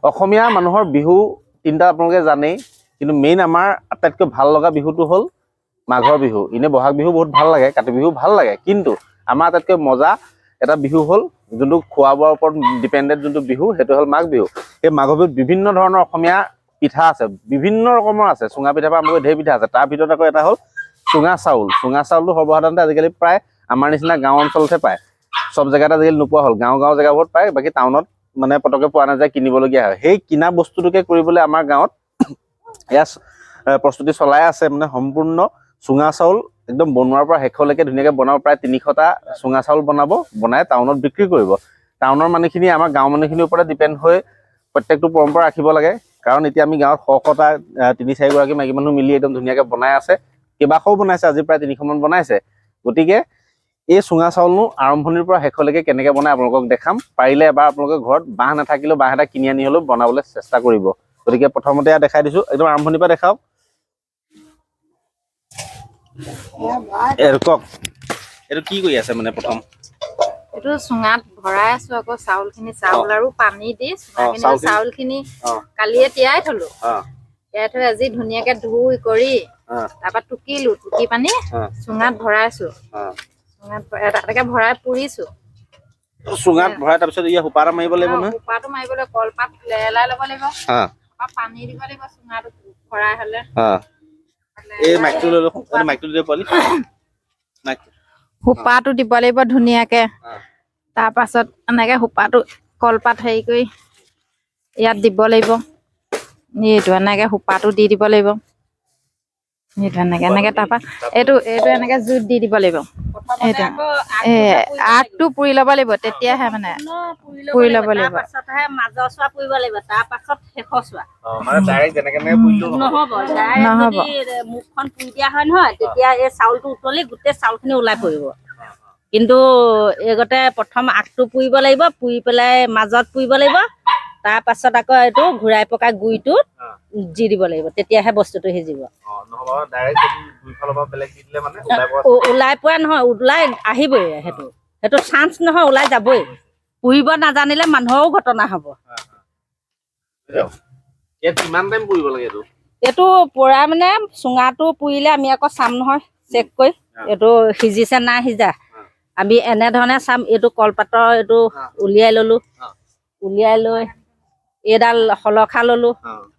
অসমীয়া মানুহৰ বিহু তিনিটা আপোনালোকে জানেই, কিন্তু মেইন আমাৰ আটাইতকৈ ভাল লগা বিহুটো হ'ল মাঘৰ বিহু। এনেই বহাগ বিহু বহুত ভাল লাগে, কাতি বিহু ভাল লাগে, কিন্তু আমাৰ আটাইতকৈ মজা এটা বিহু হ'ল যোনটো খোৱা বোৱাৰ ওপৰত ডিপেণ্ডেণ্ট যোনটো বিহু, সেইটো হ'ল মাঘ বিহু। সেই মাঘৰ বিহুত বিভিন্ন ধৰণৰ অসমীয়া পিঠা আছে, বিভিন্ন ৰকমৰ আছে। চুঙা পিঠা পৰা আৰম্ভ কৰি ঢেৰ পিঠা আছে। তাৰ ভিতৰত আকৌ এটা হ'ল চুঙা চাউল। চুঙা চাউলটো সৰ্বসাধাৰণতে আজিকালি প্ৰায় আমাৰ নিচিনা গাঁও অঞ্চলতহে পায়, চব জেগাত আজিকালি নোপোৱা হ'ল। গাঁও গাঁও জেগাবোৰত পায়, বাকী টাউনত মানে পটককৈ পোৱা নাযায়, কিনিবলগীয়া হয়। সেই কিনা বস্তুটোকে কৰিবলৈ আমাৰ গাঁৱত এয়া প্ৰস্তুতি চলাই আছে। মানে সম্পূৰ্ণ চুঙা চাউল একদম বনোৱাৰ পৰা শেষলৈকে ধুনীয়াকৈ বনাব। প্ৰায় 300টা চুঙা চাউল বনাব, বনাই টাউনত বিক্ৰী কৰিব। টাউনৰ মানুহখিনি আমাৰ গাঁৱৰ মানুহখিনিৰ ওপৰতে ডিপেণ্ড হৈ প্ৰত্যেকটো পৰম্পৰা ৰাখিব লাগে। কাৰণ এতিয়া আমি গাঁৱত শ শটা তিনি চাৰিগৰাকী মাইকী মানুহ মিলি একদম ধুনীয়াকৈ বনাই আছে। কেইবাশও বনাইছে, আজি প্ৰায় 300মান বনাইছে। গতিকে এই চুঙা চাউলনো আৰম্ভণিৰ পৰা শেষলৈকে কেনেকৈ বনাই আপোনালোকক দেখাম। পাৰিলে এবাৰ আপোনালোকে ঘৰত বাঁহ নাথাকিলেও বাঁহ এটা কিনি আনি হ'লেও বনাবলৈ চেষ্টা কৰিব। গতিকে প্ৰথমতে ইয়াত দেখাই দিছোঁ, একদম আৰম্ভণিৰ পৰা দেখাওক। এইটো কওক, এইটো কি কৰি আছে? মানে প্ৰথম এইটো চুঙাত ভৰাই আছো আকৌ চাউলখিনি, চাউল আৰু পানী দি চুঙাখিনি। চাউলখিনি। চাউলখিনি কালিয়ে তিয়াই থলো। তিয়াই থৈ আজি ধুনীয়াকে ধুই কৰি তাৰপৰা টুকিলো, টুকি পানি চুঙাত ভৰাইছো। চুঙাত এটা এটাকে ভৰাই পুৰিছো। চুঙাত ভৰাই তাৰপিছত ইয়াৰ সোপা এটা মাৰিব লাগিব নহয়? সোপাটো মাৰিবলৈ কলপাত লেলাই ল'ব লাগিব, তাৰপৰা পানী দিব লাগিব চুঙাটো ভৰাই হলে। এই মাইকটো লৈ লওঁ, এইটো মাইকটো দিব পোৱালি, মাইকটো। সোপাটো দিব লাগিব ধুনীয়াকে। তাৰ পাছত এনেকে সোপাটো কলপাত হেৰি কৰি ইয়াত দিব লাগিব। এইটো এনেকে সোপাটো দি দিব লাগিব। এইটো এনেকে এনেকে, তাৰপা এইটো এইটো এনেকে জুইত দি দিব লাগিব। এইটো এ আগটো পুৰি ল'ব লাগিব, তেতিয়াহে মানে পুৰি ল'ব লাগিব। পাছতহে মাজৰ চোৱা পুৰিব লাগিব, তাৰ পাছত শেষৰ চোৱা। মানে ডাইৰেক্ট যেনেকে তেনেকে পুৰিলেও নহ'ব। ডাইৰেক্ট নহ'ব। যদি মুখখন পুৰি দিয়া হয় নহয়, তেতিয়া এই চাউলটো উতলি গোটেই চাউলখিনি ওলাই পৰিব। কিন্তু এইগতে প্ৰথম আগটো পুৰিব লাগিব, পুৰি পেলাই মাজত পুৰিব লাগিব, তাৰ পাছত আকৌ এইটো ঘূৰাই পকাই গুৰিটোত দি দিব লাগিব, তেতিয়াহে বস্তুটো সিজিব। নহ'ব, ডাইৰেক্ট যদি দুইফালৰ পৰা বেলেগ দি দিলে মানে ওলাই পৰা ওলাই পোৱা নহয়, ওলাই আহিবই। সেইটো সেইটো চান্স নহয়, ওলাই যাবই। পুৰিব নাজানিলে মানুহৰো ঘটনা হ'ব। ইয়াত কিমান টাইম পুৰিব লাগে এইটো? এইটো পোৰা মানে চুঙাটো পুৰিলে আমি আকৌ চাম নহয় চেক কৰি, এইটো সিজিছে নাই সিজা। আমি এনেধৰণে চাম। এইটো কলপাতৰ এইটো উলিয়াই ললো, উলিয়াই লৈ এইডাল শলখা ললো,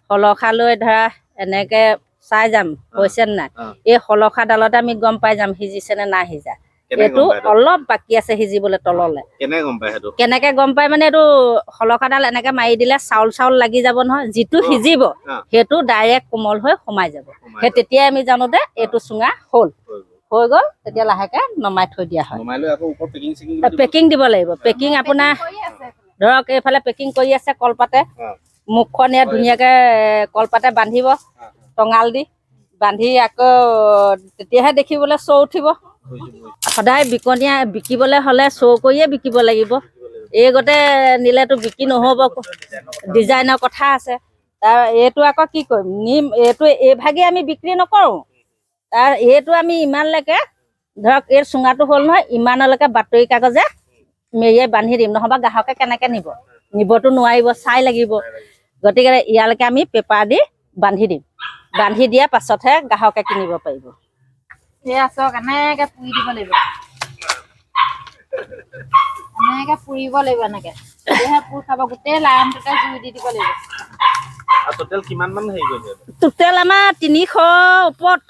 শলখা লৈ ধৰা এনেকে চাই যাম হৈছে নে নাই। এই শলখাডালতে আমি গম পাই যাম সিজিছে নে নাই সিজা। কেনেকে এইটো গম পায় এইটো? অলপ বাকী আছে সিজিবলৈ তললে। কেনেকে গম পায় সেইটো? কেনেকে গম পাই মানে এইটো শলখাডাল এনেকে মাৰি দিলে চাউল চাউল লাগি যাব নহয়, যিটো সিজিব সেইটো ডাইৰেক্ট কোমল হৈ সোমাই যাব। সোমাই সেই যাব। তেতিয়াই আমি জানো যে এইটো চুঙা হ'ল। হৈ গ'ল। হৈ গ'ল, তেতিয়া লাহেকে নমাই থৈ দিয়া হয়। নমাই লৈ আকৌ ওপৰত পেকিং চেকিং কিবা দিব? পেকিং দিব লাগিব। পেকিং আপোনাৰ ধৰক এইফালে পেকিং কৰি আছে কলপাতে, মুখখন ইয়াত ধুনীয়াকে কলপাতে বান্ধিব, টঙাল দি বান্ধি আকৌ তেতিয়াহে দেখিবলৈ শ্ব উঠিব। বুজিছো, বুজিছো। সদায় বিকনীয়া বিকিবলৈ হ'লে শ্ব' কৰিয়ে বিকিব লাগিব। এই গতে নিলেতো বিক্ৰী নহ'ব, ডিজাইনৰ কথা আছে। তাৰ এইটো আকৌ কি কৰিম নিম, এইটো এইভাগে আমি বিক্ৰী নকৰোঁ। তাৰ এইটো আমি ইমানলৈকে ধৰক এই চুঙাটো হ'ল নহয়, ইমানলৈকে বাতৰি কাগজে মেৰিয়াই বান্ধি দিম, নহ'বা গ্ৰাহকে কেনেকে নিব? নিবতো নোৱাৰিব, চাই লাগিব। গতিকে ইয়ালৈকে আমি পেপাৰ দি বান্ধি দিম, বান্ধি দিয়াৰ পাছতহে গ্ৰাহকে কিনিব পাৰিব। এয়া চাওক, এনেকে পুৰি দিব লাগিব, এনেকে পুৰিব লাগিব, এনেকে তেতিয়াহে পুৰ খাব। গোটেই লাইনটোতে জুই দি দিব লাগিব। আৰু টোটেল কিমান মান হেৰি কৰিছে? টোটেল আমাৰ 300 ওপৰত।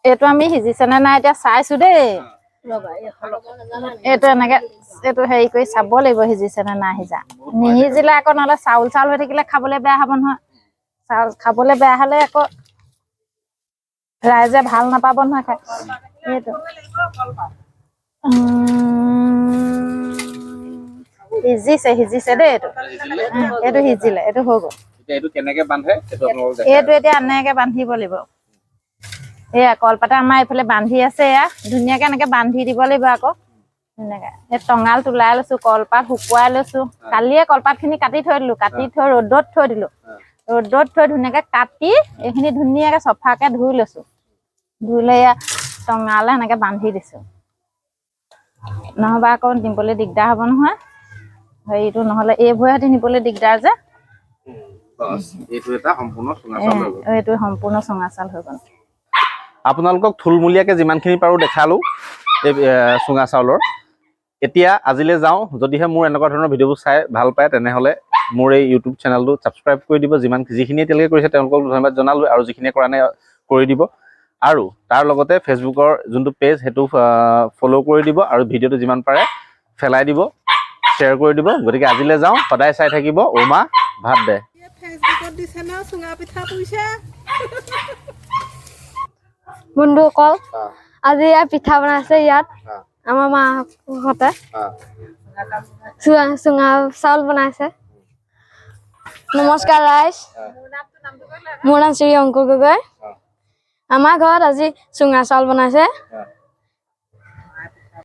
এইটো আমি সিজিছে নে নাই এতিয়া চাইছো দেই। এইটো এনেকে এইটো হেৰি কৰি চাব লাগিব সিজিছে নে নাই সিজা। নিসিজিলে আকৌ নহ'লে চাউল চাউল হৈ থাকিলে খাবলৈ বেয়া হ'ব নহয়। চাউল খাবলৈ বেয়া হ'লে আকৌ ৰাইজে ভাল নাপাব নহয় খাই। এইটো সিজিছে, সিজিছে দেই এইটো। এইটো সিজিলে, এইটো হৈ গ'ল। এতিয়া এইটো কেনেকে বান্ধে সেইটো আপোনালোকক দেখাই। এইটো এতিয়া এনেকে বান্ধিব লাগিব। এয়া কলপাতে আমাৰ এইফালে বান্ধি আছে। এয়া ধুনীয়াকে এনেকে বান্ধি দিব লাগিব আকৌ ধুনীয়াকে। এই টঙাল তোলাই লৈছো, কলপাত শুকুৱাই লৈছো। কালিয়ে কলপাত খিনি কাটি থৈ দিলো, কাটি থৈ ৰ'দত থৈ দিলো। ৰ'দত থৈ ধুনীয়াকে কাটি এইখিনি ধুনীয়াকে চফাকে ধুই লৈছো। ধুই লৈ এয়া টঙালে এনেকে বান্ধি দিছো, নহ'বা আকৌ নিবলৈ দিগদাৰ হ'ব নহয়। হেৰিটো নহ'লে এই ভৰিহাতি নিবলৈ দিগদাৰ যে। এইটো এটা সম্পূৰ্ণ চুঙা চাউল হৈ গ'ল। এইটো সম্পূৰ্ণ চুঙা চাউল হৈ গ'ল। আপোনালোকক থুলমূলীয়াকৈ যিমানখিনি পাৰোঁ দেখালোঁ এই চুঙা চাউলৰ। এতিয়া আজিলৈ যাওঁ। যদিহে মোৰ এনেকুৱা ধৰণৰ ভিডিঅ'বোৰ চাই ভাল পায়, তেনেহ'লে মোৰ এই ইউটিউব চেনেলটো ছাবস্ক্ৰাইব কৰি দিব। যিমান যিখিনিয়ে এতিয়ালৈকে কৰিছে, তেওঁলোকক ধন্যবাদ জনালোঁ আৰু যিখিনিয়ে কৰা নাই, কৰি দিব। আৰু তাৰ লগতে ফেচবুকৰ যোনটো পেজ, সেইটো ফ'ল' কৰি দিব আৰু ভিডিঅ'টো যিমান পাৰে ফেলাই দিব, শ্বেয়াৰ কৰি দিব। গতিকে আজিলৈ যাওঁ। সদায় চাই থাকিব অ' মা ভাত দে। ফেচবুকত দিছে ন, চুঙা পিঠা পুৰিছে। বন্ধুসকল, আজি ইয়াত পিঠা বনাইছে। ইয়াত আমাৰ মাহঁতে চুঙা চাউল বনাইছে। নমস্কাৰ ৰাইজ, মোৰ নাম শ্ৰী অংকুৰ গগৈ। আমাৰ ঘৰত আজি চুঙা চাউল বনাইছে।